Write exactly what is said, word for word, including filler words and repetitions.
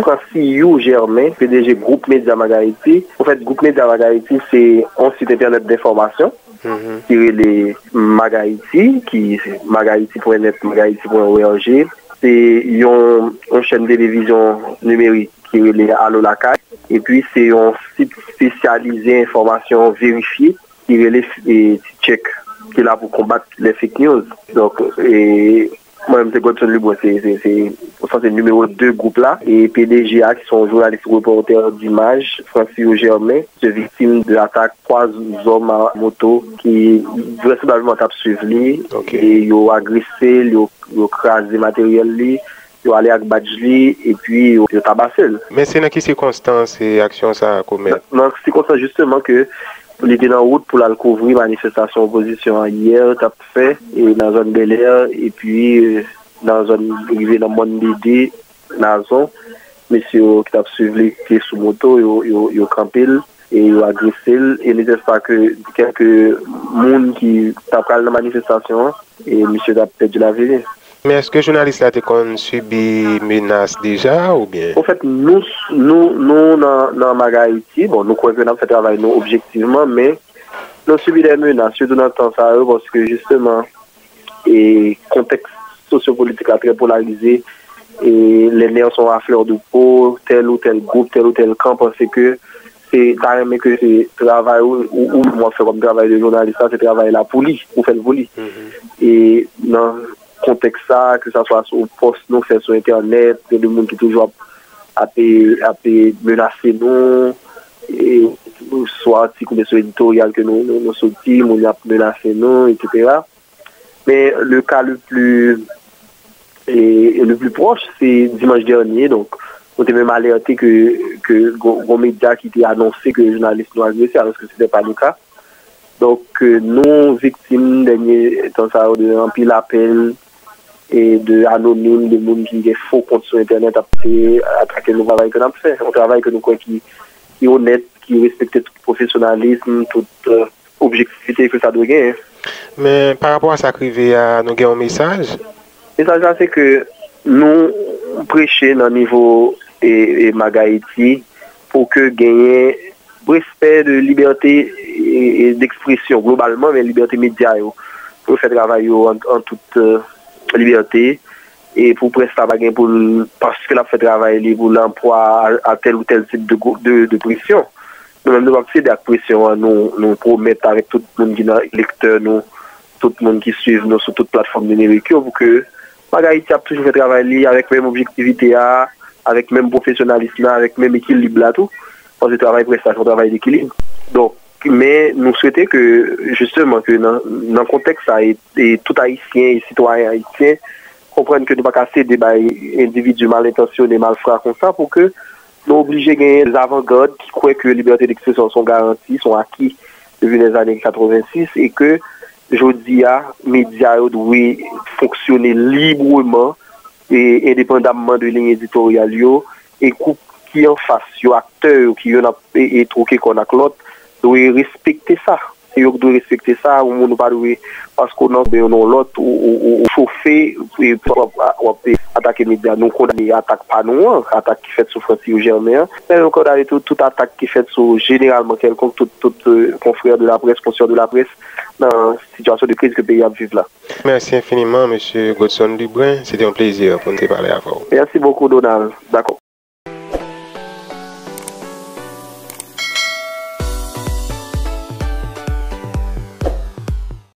Franciou Germain, P D G Gwoup Medya Mag Haïti. Anfèt, Gwoup Medya Mag Haïti se yon sit entènèt enfòmasyon ki rele Mag Haïti, ki se mag haïti pwen nèt, mag haïti pwen org. Se yon, yon chèn televizyon nimerik ki rele Alo Lakay. Epi se yon sit espesyalize enfòmasyon verifye ki rele, e, T-Check, ki la pou konbat les fake news. Donk, e, mwen menm se Godson Libre, se, se, se, ou sanse nimewo de gwoup la. E P D G a, ki se yon jounalis repòtè d'imaj, Franciou Germain, se viktim de atak twa zòm a moto ki vraisemblableman t ap swiv li. E yo agrese l, yo, yo kraze materyèl li, yo ale ak badj li, epi yo, yo tabase l. Men se nan ki sikonstans, e, aksyon sa a komèt? Nan, nan sikonstans jisteman ke li te nan wout pou l al kouvri manifestasyon opozisyon an yè t ap fè, e, nan zòn Bèlè, epi, e, nan zòn rive nan Mòn Dede, Nazon, mesye yo ki t ap swiv li te sou moto, yo, yo, yo kanpe l e yo agrese l, e n'était pas que kèlke moun ki t ap pral nan manifestasyon an, e misye t ap pèdi lavi li. Men èske jounalis la te konn sibi menas deja oubyen? Anfèt, nou, nou, nou nan, nan Mag Haïti, bon, nou kwè ke n ap fè travay nou objektivman, men nou sibi de menas, sitou nan tan sa yo, paske jisteman, e kontèks sosyopolitik la trè polarize, e les nerfs sont à fleur de peau, tel ou tel gwoup, tel ou tel kan panse ke se, ta renmen ke se travay ou, ou, ou menm w ap fè kòm travay de jounalis la, se travay la pou li, ou fè l pou li. E nan kontèks sa, ke sa swa sou pòs nou fè sou entènèt, gen de moun ki toujou ap, ap, ap menase nou, e swa atik oubyen sou editoryal ke nou, nou, nou soti, moun yo ap menase nou, etsetera. Men le ka le pli, e, e le pli pwòch, se dimanch dènye. Donk, nou te menm alète ke, ke gon, gon medya ki te anonse ke jounalis nou agrese, alòske se te pa le ka. Donk, e, nou viktim dènye tan sa yo de anpil apèl e de anonim, de moun ki gen fo kont sou entènèt ap eseye atake nou travay ke n ap fè. Yon travay ke nou kwè ki, ki onèt, ki respekte tout pwofesyonalis, tout, e, objektivite ke sa dwe genyen. Men, pa rapò a sa k rive a, nou gen yon mesaj? Mesaj la, se ke nou preche nan nivo, e, e, Mag Haïti pou ke genyen respè de libète, e, e, d'ekspresyon globalman, men libète medya yo, pou yo fè travay yo an, an tout, e, libète, e pou près la pa gen pou l, paske l ap fè travay li, pou l an pwa a, a tèl ou tèl tip de, de, de presyon. Nou menm, nou p ap sede ak presyon an, nou, nou pwomèt avèk tout moun ki nan lektè nou, tout moun ki swiv nou sou tout platfòm nimerik yo, pou ke Mag Haïti ap toujou fè travay li avèk menm objektivite a, avèk menm pwofesyonalis la, avèk menm ekilib la tou. Paske travay près la, se yon travay dekilib. Donk, men nou swete ke, jisteman, ke nan, nan kontèks sa, e, e tout Ayisyen e sitwayen ayisyen konprann ke nou pa ka sede bay endividi mal entansyone, malfra konsa, pou ke nou oblije genyen zavangad ki kwè ke libète d'ekspresyon se yon garanti, se yon aki depi lèzane katrevensis, e ke jodi a, medya yo dwe fonksyone libreman e endepandamman de liy editoryal yo, e gwoup ki anfas yo, aktè yo, ki youn ap, e, e twoke kòn ak lòt, dwe respekte sa. Se yo ki dwe respekte sa, ou moun ou pa dwe, paske w nan oubyen w nan lòt, ou, ou, ou, ou chofe, e w ap, w ap atake medya. Nou kondane atak pa nou an, atak ki fèt sou Francis Germain an, men nou kondane tou, tout atak ki fèt sou, jeneralman, kèlkonk, tout, tout, e, konfrè de laprès, konsè de laprès, nan sitiyasyon de kriz ke peyi a ap viv la. Mèsi enfiniman, mesye Godson Dubrin. Se te yon plezi pou n te pale avè w. Mèsi bokou, Donald. Dakò.